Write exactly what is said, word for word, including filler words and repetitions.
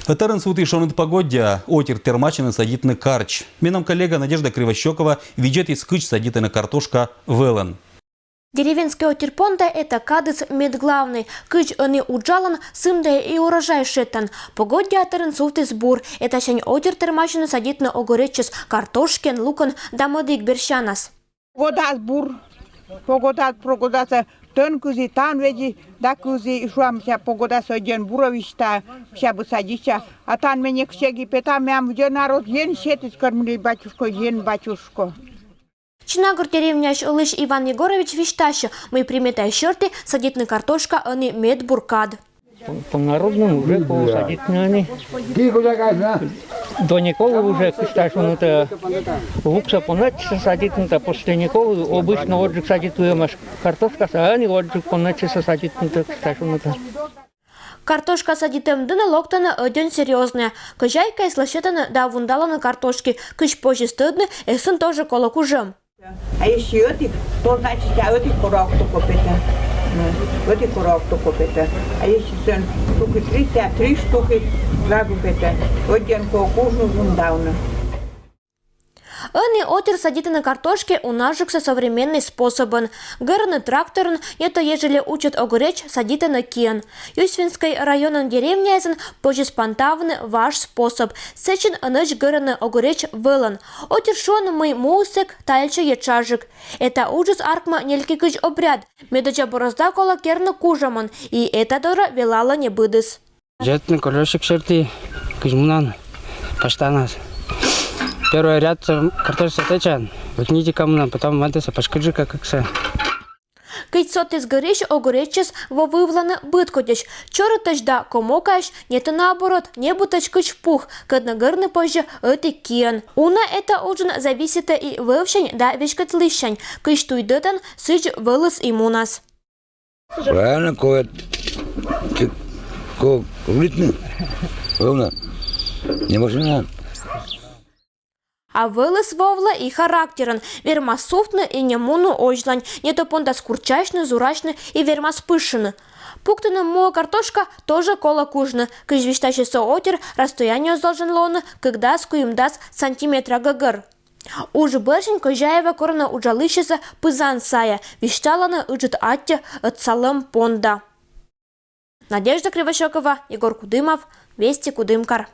Ӧтарӧн сувтіс шоныд погоддяӧ, отир тэрмасьӧны садитны карч. Менам коллега Надежда Кривощёкова видзӧдіс, кыдз садитӧны картошка вӧлӧн. Деревенскӧй отир понда — это кадыс мед главнӧй. Кыдз ӧні уджалан, сымда и урожай шедӧны. Погоддя ӧтарӧн сувтіс бур. Этасянь отир тэрмасьӧны садитны огуречсӧ картошкаӧн, лукӧн да мӧдік бердсянас. Погодаыс бур, погодаыс, погодаыс тӧн кызи, тан ведзи да кызи, и шуам, мися, погодаыс ӧдйӧн бур висьталӧ, мися, бы садитча. А тан ме некыдз эг и пета, меям видзӧ народ ен сетіс, кӧр мый ли, батюшко, ен, батюшко. Чинагур деревняысь улысь Иван Егорович висьтасьӧ, мый приметаяс серти садитны картошка ӧні медбур кад. По, по народному уже колӧ садитны ӧні. До неколы уже, кыдз шуны, луксӧ понӧдчысӧ садитны, да после неколы обычно отжык садитлӧмаӧсь картошкасӧ, а ӧні отжык понӧдчысӧ садитны, кыдз шуны. Картошка садитӧм дінӧ локтӧны ӧдйӧн серьёзнӧя. Кӧзяйкаяс лӧсьӧдӧны да вундалӧны картошки. Кыдз позис тӧдны, эсын тоже колӧ кужӧм. А если ӧтик, то значит, а ӧтик кора окто копета. Ну, ӧтик кора окто копета. А если сэн штуки три, а три штуки два копета. Ӧдйӧн колӧ кужны, вундавны. Ӧні отир садитӧны картошка унаджыксӧ современнӧй способӧн. Гӧрӧны тракторӧн, не то, ежели утчӧд огуреч, садитӧны киӧн. Юсьвинскӧй районын деревняясын позис пантавны важ способ. Сэтчӧ ӧнӧдз гӧрӧны огуреч вӧлӧн. Отир шуӧны, мый муыс сэк тальчӧ ещӧ еджаджык. Эта уджыс артмӧ нелькыкысь обряд. Медодзза борозда колӧ керны кужӧмӧн, и эта дорӧ велалӧ небыдыс. Дзебны кольосик серти, кыдз мунан пасьтанас. Первой рядсӧ картошкасӧ тэчан, вот нитика мунан, потом мӧдсӧ пачкыдджыка кыксӧ. Кыдз содтіс гырысь, огуречсӧ вӧвлӧны быдкодьӧсь, чорытӧсь да комокаӧсь, не то наоборот, небытӧсь кыдз пух, кӧдны гӧрны позьӧ ӧтик киӧн. Уна эта уджын зависитӧ и вӧвсянь да веськӧдлыссянь, кыдз туй дӧтан, сідз вӧлыс и мунас. Правильно, ковет. Ты ко-, ковлитны? Ровно. Не машина. А вӧлыс вӧвлӧ и характерӧн. Вермас сувтны и не мунны озьлань, не то пондас курччасьны, зурасьны и вермас пышйыны. Пуктыны муӧ картошка тоже колӧ кужны. Кыдз висьтасис со, отир расстояниеыс должен лоны кыкдас-куимдас сантиметра гӧгӧр. Удж бӧрсянь Козяевӧ корӧны уджалысьяссӧ пызан сайӧ, висьталӧны ыджыд аттьӧ ӧтсалӧм понда. Надежда Кривощёкова, Егор Кудымов, Вести, Кудымкар.